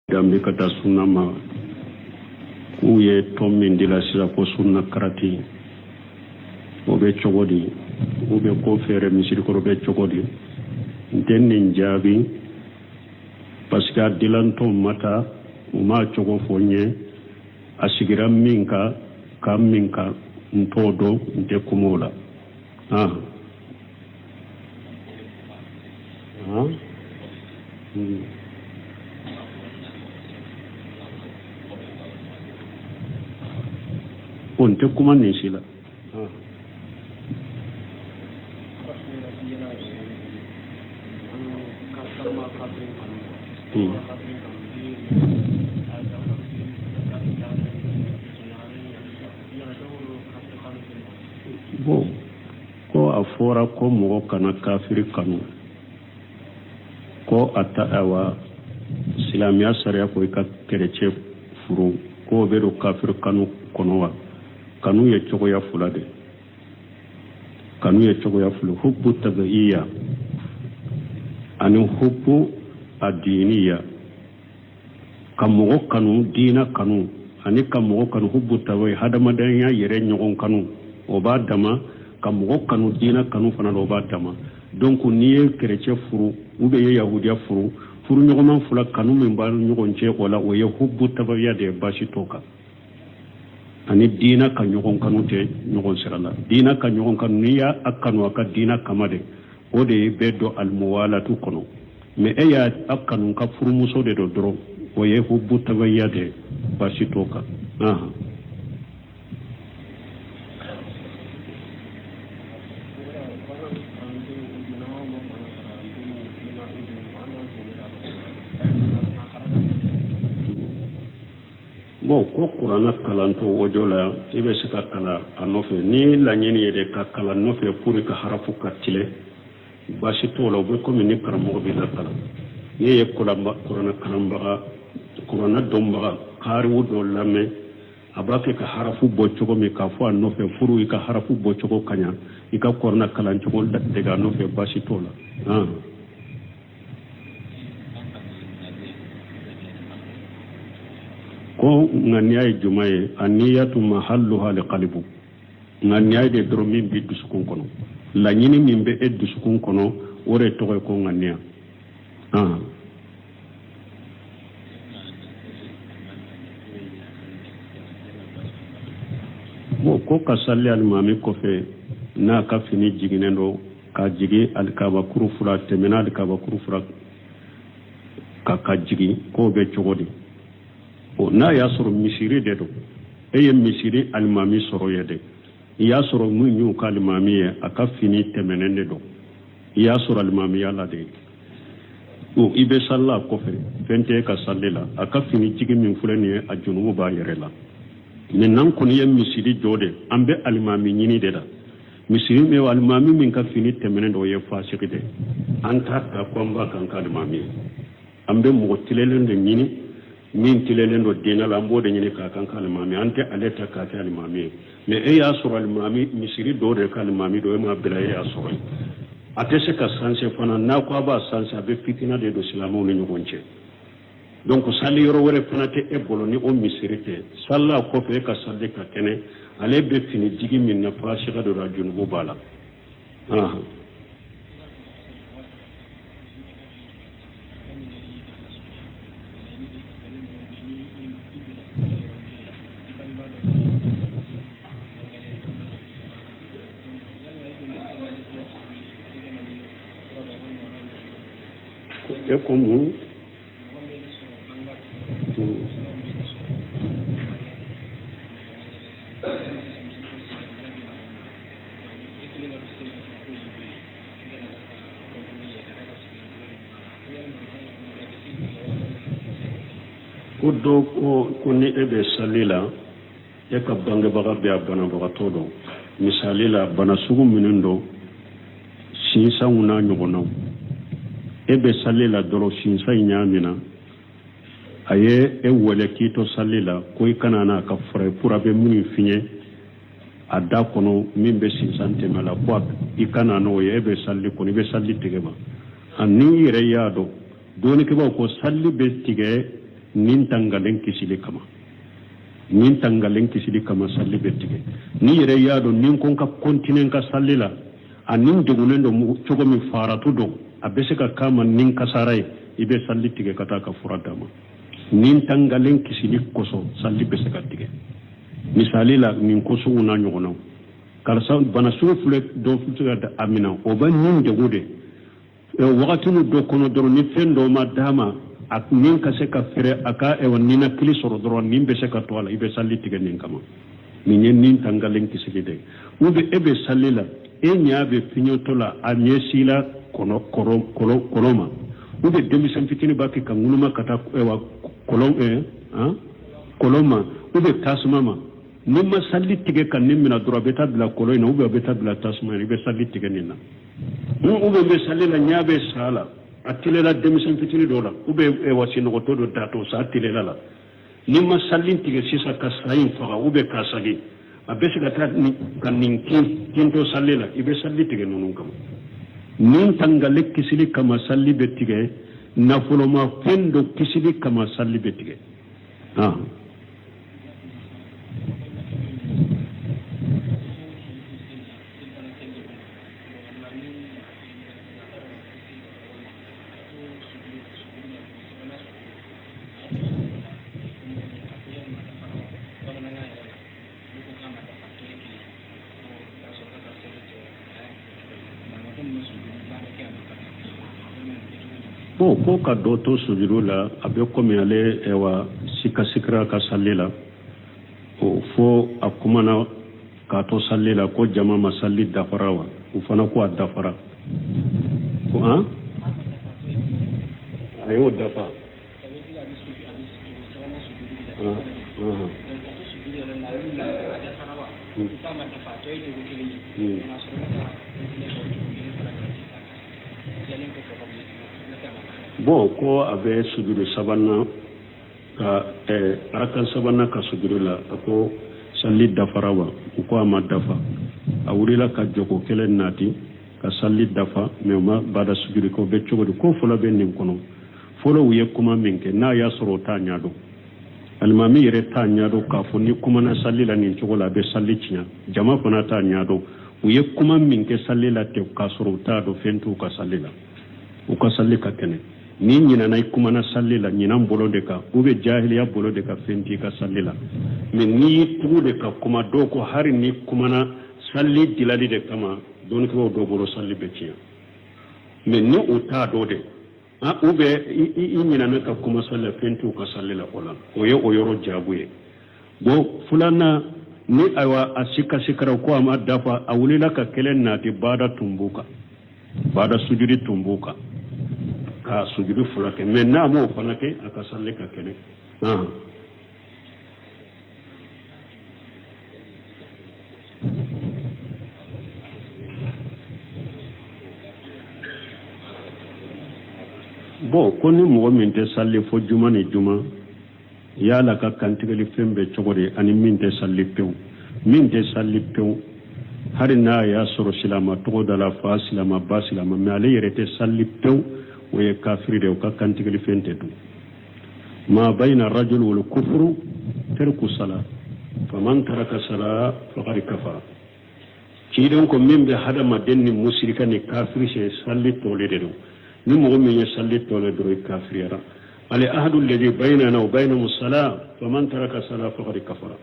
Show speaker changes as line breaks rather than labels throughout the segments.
Danbe ka taa sunna ma, k'u ye tɔn min dila sisan ko sunna karati, o bɛ cogo di? U bɛ ko feere misiri kɔrɔ, bɛ cogo di? N tɛ nin jaabi parce que a dilantɔ ma taa, u m'a cogo fɔ n ye. A sigira min kan kan min kan, n t'o dɔn, n tɛ kuma o la. Ah. Ah. O n tɛ kuma nin si la. Bon, ko a fɔra ko mɔgɔ kana kafiri kanu, ko a ta awa silamɛya sariya ko i ka kerecɛn furu, k'o bɛ don kafiri kanu kɔnɔ wa? Kanu ye cogoya fila de, kanu ye cogoya fila: hubbu tabiiya ani hubbu adiniya. Ka mɔgɔ kanu diina kanu ani ka mɔgɔ kanu hubbu tabiiya, hadamadenya yɛrɛ ɲɔgɔn kanu, o b'a dama. Ka mɔgɔ kanu diina kanu fana la, o b'a dama. Donc n'i ye kerecɛn furu ou bien i ye yahudiya furu, furuɲɔgɔnma fila kanu min b'a ɲɔgɔn cɛ o la, o ye hubbu tabiiya de ye, baasi t'o kan. Ani diina ka ɲɔgɔn kanu tɛ ɲɔgɔn sira la. Diina ka ɲɔgɔn kanu, n'i y'a kanu a ka diina kama de, o de bɛ don almuwalatu kɔnɔ. Mais e y'a kanu ka furumuso de don dɔrɔn, o ye hubbu tabiiya de ye, baasi t'o kan. Bon, ko kuranɛ kalantɔ audio la, i bɛ se ka kalan a nɔfɛ ni laɲini ye de ka kalan nɔfɛ pour ka harafu ka tilen, baasi t'o la. O bɛ komi ni karamɔgɔ b'i lakalan, n'e ye kuranɛ kalanbaga, kuranɛ dɔnbaga kaariw dɔ lamɛn, a b'a kɛ ka harafu bɔ cogo min k'a fɔ a nɔfɛ pour i ka harafu bɔ cogo ka ɲa, i ka kuranɛ kalan cogo dege a nɔfɛ, baasi t'o la. Ko ŋaniya ye juma ye? Anniyatu mahalluha alqalbu. Ŋaniya ye de dɔrɔn min bɛ dusukun kɔnɔ, laɲini min bɛ e dusukun kɔnɔ, o de tɔgɔ ye ko ŋaniya. Bon, ko ka sali alimami kɔfɛ n'a ka fini jiginnen don ka jigin alikabakuru fila, tɛmɛna alikabakuru fila ka jigin, k'o bɛ cogo di? O n'a y'a sɔrɔ misiri de don, e ye misiri alimami sɔrɔ ye de, i y'a sɔrɔ min y'u ka alimami ye, a ka fini tɛmɛnen de don, i y'a sɔrɔ alimamiya la de, o i bɛ sali a kɔfɛ, fɛn tɛ e ka sali la. A ka fini jigin min filɛ nin ye, a junubu b'a yɛrɛ la. Mais n'an kɔni ye misiri jɔ de, an bɛ alimami ɲini de la. Misiri min, alimami min ka fini tɛmɛnen don, o ye fasigi de, an t'a ta ko an b'a k'an ka alimami ye. An bɛ mɔgɔ tilenlen de ɲini, min tilenlen don diinɛ la, an b'o de ɲini k'a k'an ka alimami, an tɛ ale ta k'a kɛ alimami ye. Mais e y'a sɔrɔ alimami misiri dɔw de ka alimami don, e m'a bila, e y'a sɔrɔ yen, a tɛ se ka sanse fana. N'a ko a b'a sanse, a bɛ fitina de don silamɛw ni ɲɔgɔn cɛ. Donc sali yɔrɔ wɛrɛ fana tɛ e bolo ni o misiri tɛ. Sali a kɔfɛ, e ka sali ka kɛnɛ. Ale bɛ fini jigi min na, fasiga don, a junubu b'a la. E ko mun? Ko dɔ ko ni e bɛ sali la, e ka bangebaga bɛ a banabagatɔ don, misali la bana sugu minnu don, sinsanw n'a ɲɔgɔnnaw, e bɛ sali la dɔrɔn, sinsan in y'a minɛ, a ye e wele k'i to sali la ko i ka na n'a ka fura ye, fura bɛ minnu fiɲɛ a da kɔnɔ min bɛ sinsan tɛmɛ la, ko i ka na n'o ye. E bɛ sali kɔnɔ, i bɛ sali tigɛ ma? Ani i yɛrɛ y'a dɔn, dɔnnikɛbaaw ko sali bɛ tigɛ Nin tangalen kisili kama, nin tangalen kisili kama salli bɛ tigɛ. N'i yɛrɛ y'a dɔn ni ko n ka continuer n ka salli la, a nin degunnen don cogo min, faratu don, a bɛ se ka k'a ma nin kasara ye, i bɛ salli tigɛ ka taa ka fura d'a ma. Nin tangalen kisili kosɔn salli bɛ se ka tigɛ. Misali la, nin ko sugu n'a ɲɔgɔnnaw, karisa bana sugu filɛ dɔ bɛ se ka a minɛ, o bɛ nin degun de wagati dɔ kɔnɔ dɔrɔn, ni fɛn dɔ ma d'a ma, a nin ka se ka fɛrɛ, a ka ninakili sɔrɔ dɔrɔn, nin bɛ se ka to a la, i bɛ salli tigɛ nin kama. Nin ye nin tangalen kisili de ye. Ou bien e bɛ salli la, e ɲɛ bɛ fiɲɛtɔ la, a ɲɛsin la kɔnɔ kɔlɔn kɔlɔn ma, ou bien denmisɛn fitinin b'a kɛ ka ŋunuma ka taa kɔlɔn kɔlɔn ma, ou bien tasuma ma. N'i ma salli tigɛ ka nin minɛ dɔrɔn, a bɛ taa bila kɔlɔn in na, ou bien a bɛ taa bila tasuma in na, i bɛ salli tigɛ nin na. Ou bien bɛ salli la, ɲɛ bɛ sa la, a telela denmisɛn fitinin dɔ la, ou bien sinɔgɔtɔ dɔ datɔ, sa telela la. N'i ma salli tigɛ sisan ka sa in faga ou bien k'a sagi, a bɛ se ka taa ka nin kin kintɔ salli la, i bɛ salli tigɛ ninnu kama. Nin tangale kisili kama salli bɛ tigɛ. Nafolomafɛn dɔ kisili kama salli bɛ tigɛ. Ah. Bon, ko ka dɔ to sujudu la, a bɛ komi ale ɛwa sikasikira ka salli la, o fo a kumana k'a to salli la ko jama ma salli dafara wa? U fana ko a dafara. Ko an a y'o dafa. Bon, ko a bɛ sujudu sabanan ka arakan sabanan ka sujudu la, a ko salli dafara wa? U ko a ma dafa. A wulila ka jɔko kelen nati ka salli dafa, mais u ma bada sujudu kɛ. O bɛ cogo di? Ko fɔlɔ bɛ nin kɔnɔ. Fɔlɔ, u ye kuma min kɛ, n'a y'a sɔrɔ o t'a ɲɛ dɔn, alimami yɛrɛ t'a ɲɛ dɔn k'a fɔ ni kumana salli la nin cogo la, a bɛ salli tiɲɛ. Jama fana t'a ɲɛ dɔn. U ye kuma min kɛ salli la ten k'a sɔrɔ u t'a dɔn, fɛn t'u ka salli la, u ka salli ka kɛnɛ. N'i ɲinana, i kumana salli la ɲinan bolo de kan ou bien jahiliya bolo de kan, fɛn t'i ka salli la. Mais n'i y'i tugu de ka kuma, dɔw ko hari n'i kumana salli dilali de kama, dɔnnikɛlaw dɔw bolo salli bɛ tiɲɛ. Mais ni u t'a dɔn de, ou bien i ɲinana ka kuma salli la, fɛn t'u ka salli la. O la, o ye o yɔrɔ jaabu ye. Bon, filanan ni ayiwa a sikasikara ko a ma dafa, a wulila ka kelen nati, bada tun b'u kan, bada sujudi tun b'u kan, ka sujudi fila kɛ. Mais n'a m'o fana kɛ, a ka salli ka kɛnɛ. Bon, ko ni mɔgɔ min tɛ salli fo juma ni juma, yala ka kantigɛli fɛn bɛ cogo di? Ani min tɛ salli pewu, min tɛ salli pewu, hali n'a y'a sɔrɔ silama tɔgɔ da la, fa silama, ba silama, mais ale yɛrɛ tɛ salli pewu, o ye kafiri de ye, o ka kantigɛli fɛn tɛ dun. Ma bayna rajul wal kufru tarku sala, faman taraka sala faqad kafara. Ciden ko min bɛ hadamaden ni musirika ni kafiri cɛ, salli tɔle de don. Ni mɔgɔ min ye salli tɔle dɔrɔn, i kafiriyara. Al ahadu alladhi baynana wa baynahum sala, faman taraka sala faqad kafara.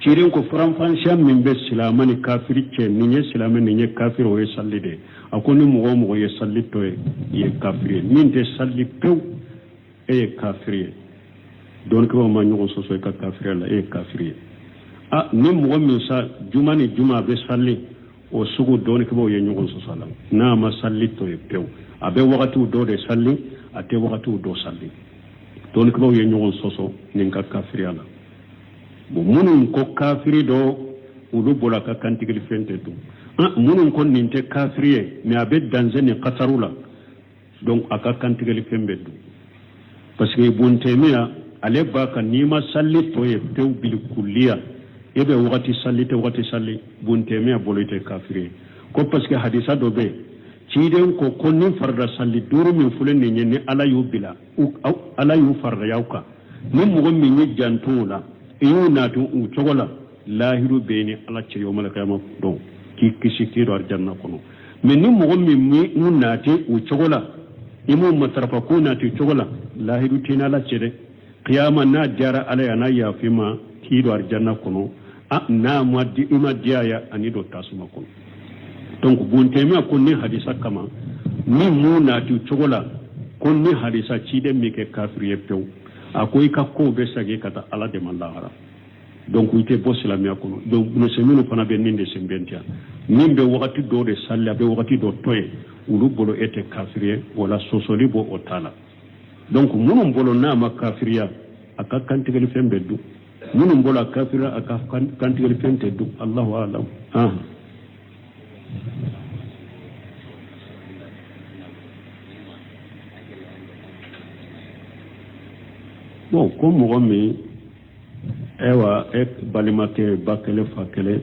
Ciden ko faranfansiya min bɛ silama ni kafiri cɛ, nin ye silamɛ, nin ye kafiri, o ye salli de ye. A ko ni mɔgɔ o mɔgɔ ye salli to ye, i ye kafiri ye. Min tɛ salli pewu, e ye kafiri ye. Dɔnnikɛlaw ma ɲɔgɔn sɔsɔ i ka kafiriya la, e ye kafiri ye. A ni mɔgɔ min sa juma ni juma a bɛ salli, o sugu dɔnnikɛlaw ye ɲɔgɔn sɔsɔ la. N'a ma salli to ye pewu, a bɛ wagatiw dɔ de salli, a tɛ wagatiw dɔ salli, dɔnnikɛlaw ye ɲɔgɔn sɔsɔ nin ka kafiriya la. Bon, minnu ko kafiri dɔ, olu bolo a ka kantigɛli fɛn tɛ dun. Minnu ko nin tɛ kafiri ye, mais a bɛ danger ni kataru la, donc a ka kantigɛli fɛn bɛ dun. Parce que Ibn Taymiya ale b'a kan n'i ma salli to ye pewu bil kulliya, e bɛ wagati salli tɛ wagati salli, Ibn Taymiya bolo i tɛ kafiri ye. Ko parce que hadisa dɔ bɛ yen. Ciden ko ko ni farida sali duuru min filɛ nin ye, ni Ala y'u bila, Ala y'u faridaya aw kan, ni mɔgɔ min y'i janto o la, i y'u nati u cogo la, lahidu b'e ni Ala cɛ yawmal kiyama don k'i kisi k'i don alijanna kɔnɔ. Mais ni mɔgɔ min m'u nati u cogo la, i m'u matarafa k'u nati u cogo la, lahidu t'i ni Ala cɛ dɛ. Kiyama n'a diyara Ala ye, a na yafa i ma k'i don alijanna kɔnɔ. A n'a ma di i ma diya ye, a n'i don tasuma kɔnɔ. Donc Bun Taymiya ko ni hadisa kama, ni m'u nati cogo la, ko ni hadisa ciden m'i kɛ kafiri ye pewu, a ko i ka kow bɛ segin ka taa Ala de ma lahara. Donc i tɛ bɔ silamɛya kɔnɔ. Donc musulmiw fana bɛ nin de sɛmɛntiya, min bɛ wagati dɔw de sali, a bɛ wagati dɔ to yen, olu bolo e tɛ kafiri ye, wala sɔsɔli bɔ o ta la. Donc minnu bolo n'a ma kafiriya, a ka kantigɛli fɛn bɛ dun. Minnu bolo a kafiriya, a ka kantigɛli fɛn tɛ dun. Allahu alam. Bon, ko mɔgɔ min, ayiwa, e balimakɛ ba kelen fa kelen,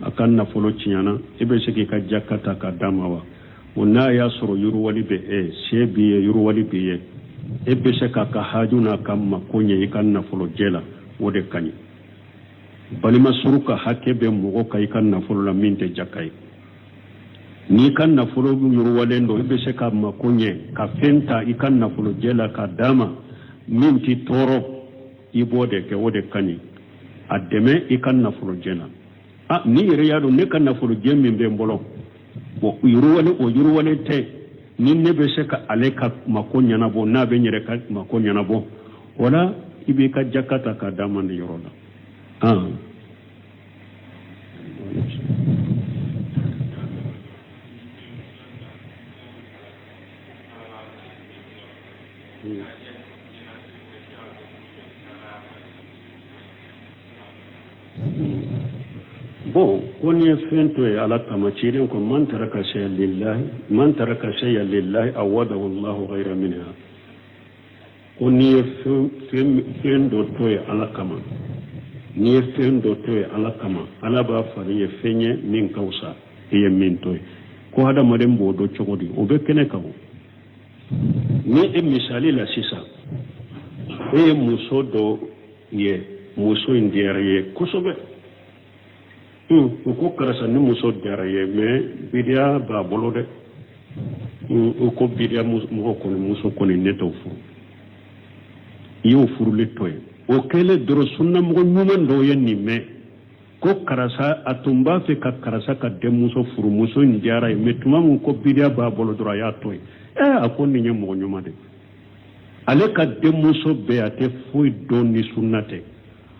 a ka nafolo tiɲɛna, i bɛ se k'i ka jaka ta k'a d'a ma wa? O n'a y'a sɔrɔ yiriwali bɛ e se b'i ye, yiriwali b'i ye, e bɛ se k'a ka haju n'a ka mako ɲɛ i ka nafolo jɛ la, o de ka ɲi. Balima suru ka hakɛ bɛ mɔgɔ kan i ka nafolo la min tɛ jaka ye. N'i ka nafolo yiriwalen don, i bɛ se ka mako ɲɛ ka fɛn ta i ka nafolo jɛ la k'a d'a ma min t'i tɔɔrɔ, i b'o de kɛ, o de ka ɲi. A dɛmɛ i ka nafolo jɛ la. A n'i yɛrɛ y'a dɔn ne ka nafolo jɛ min bɛ n bolo, bon, yiriwale o yiriwale tɛ, ni ne bɛ se ka ale ka mako ɲɛnabɔ, n'a bɛ n yɛrɛ ka mako ɲɛnabɔ, o la i b'i ka jaka ta k'a d'a ma nin yɔrɔ la. Bon, ko n'i ye fɛn to yen Ala kama, ciden ko man taraka shay'an lillahi, man taraka shay'an lillahi awadahu Allahu khayran minha. Ko n'i ye fɛn dɔ to yen Ala kama, n'i ye fɛn dɔ to yen Ala kama, Ala b'a falen i ye fɛn ye min ka fisa i ye min to yen. Ko hadamaden b'o dɔn cogo di? O bɛ kɛnɛ kan. O ni e misali la sisan, e ye muso dɔ ye, muso in diyara i ye kosɛbɛ. U ko karisa ni muso diyara i ye, mais bidiya b'a bolo dɛ. U ko bidiya mɔgɔ kɔni, muso kɔni, ne t'o furu. I y'o furuli to yen. O kɛlen dɔrɔn, sunnamɔgɔ ɲuman dɔw ye nin mɛn ko karisa a tun b'a fɛ ka karisa ka denmuso furu, muso in diyara ye, mais tuma min ko bidiya b'a bolo dɔrɔn, a y'a to yen. A ko nin ye mɔgɔ ɲuman de, ale ka denmuso bɛɛ a tɛ foyi dɔn ni sunna tɛ.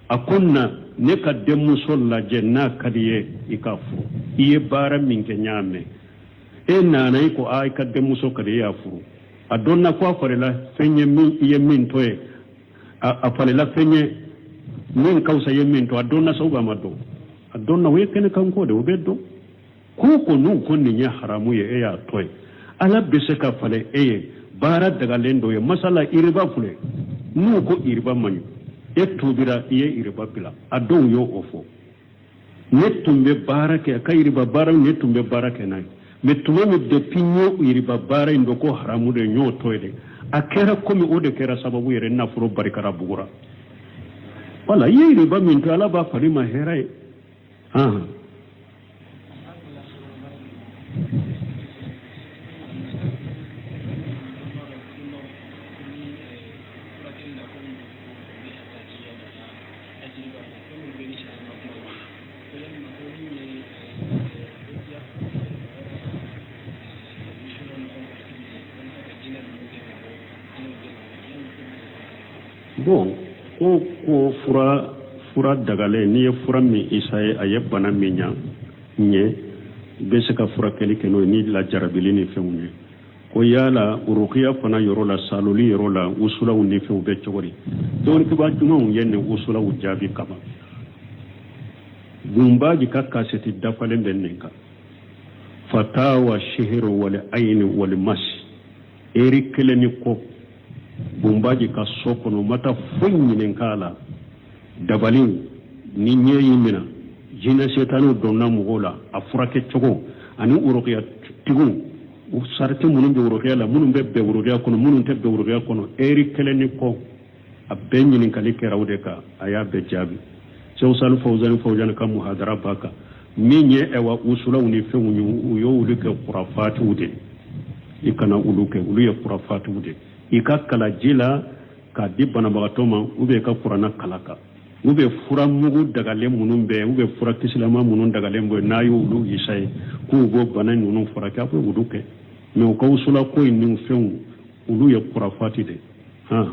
A ko na ne ka denmuso lajɛ, n'a ka di ye i k'a furu. I ye baara min kɛ, n y'a mɛn. E nana, i ko a i ka denmuso ka di, e y'a furu. A dɔnna ko a falela fɛn ye min i ye min to ye, a falela fɛn ye min ka fisa i ye min to. A dɔnna sa, a ma dɔn? A dɔnna. O ye kɛnɛkanko de, o bɛ dɔn. Ko ko n'u ko nin ye haramu ye, e y'a to yen, Ala bɛ se ka falen e ye baara dagalen dɔ ye. Masala iriba filɛ, n'u ko iriba man ɲi, e tubira, i ye iriba bila. A dɔw y'o o fɔ, ne tun bɛ baara kɛ ka iriba baara, ne tun bɛ baara kɛ n'a ye, mais tuma min depuis n y'o iriba baara in dɔn ko haramu de, n y'o to yen de. A kɛra komi o de kɛra sababu yɛrɛ nafolo barikara bugura. Wala i ye iriba min to, Ala b'a falen ma hɛrɛ ye. Bon, ko fura dagalen, n'i ye fura min isaye, a ye bana min ɲa ɲɛ, i bɛ se ka furakɛli kɛ n'o ye ni lajarabili ni fɛnw ye. Ko yala urukiya fana yɔrɔ la, saloli yɔrɔ la, wusulaw ni fɛnw bɛ cogo di? Dɔnnikɛbaa jumɛnw ye nin wusulaw jaabi kaban? Gunbaji ka kasɛti dafalen bɛ nin kan, fatawa sihiri wali ayini wali masi, eri kelen ni kɔ. Bunbaji ka so kɔnɔ, u ma taa foyi ɲininka a la. Dabaliw ni ɲɛ y'i minɛ, jinɛ setaniw donna mɔgɔw la, a furakɛ cogo ani urukiyatigiw. Sarati minnu bɛ worokiya la, minnu bɛ bɛn worokiya kɔnɔ, minnu tɛ bɛn worokiya kɔnɔ, ɛri kelen ni kɔ, a bɛɛ ɲininkali kɛra o de kan, a y'a bɛɛ jaabi. Sɛku Sali Fawuzani Fawuzani ka muhadara b'a kan min ye ɛwa usulaw ni fɛnw ye, u y'olu kɛ kurafatiw de. I kana olu kɛ, olu ye kurafatiw de. I ka kala ji la k'a di banabagatɔ ma, ou bien i ka kuranna kala kan, ou bien furamugu dagalen minnu bɛ, ou bien furakisɛlama minnu dagalen bɛ, n'a y'olu essayer k'u b'o bana ninnu furakɛ, a bɛ olu kɛ. Mais u ka usula ko in ni fɛnw, olu ye kurafati de han.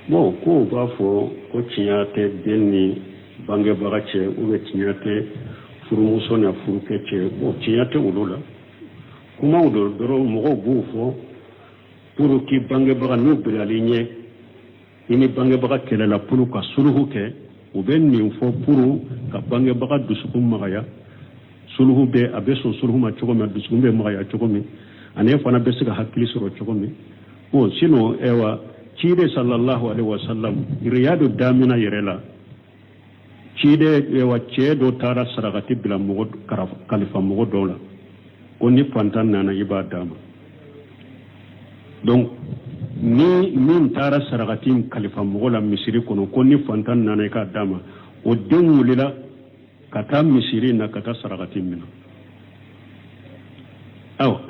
Bon, ko u b'a fɔ ko tiɲɛ tɛ den ni bangebaga cɛ, ou bien tiɲɛ tɛ furumuso ni furukɛ cɛ. Bon, tiɲɛ tɛ olu la, kumaw don dɔrɔn, mɔgɔw b'u fɔ pour que bangebaga n'u bilali ɲɛ, i ni bangebaga kɛlɛla, pour ka suluhu kɛ. U bɛ nin fɔ pour ka bangebaga dusukun magaya. Suluhu bɛ, a bɛ sɔn suluhu ma cogo min, dusukun bɛ magaya cogo min, ani e fana bɛ se ka hakili sɔrɔ cogo min. Bon, sinon ɛwa ciden sallallahu alaihi wasallam, riyadu damina yɛrɛ la, ciden ɛwa cɛ dɔ taara sarakati bila mɔgɔ kalifa mɔgɔ dɔw la ko ni fantan nana, i b'a d'a ma. Donc ni min taara sarakati kalifa mɔgɔ la misiri kɔnɔ ko ni fantan nana i k'a d'a ma, o den wulila ka taa misiri na ka taa sarakati minɛ. Aw.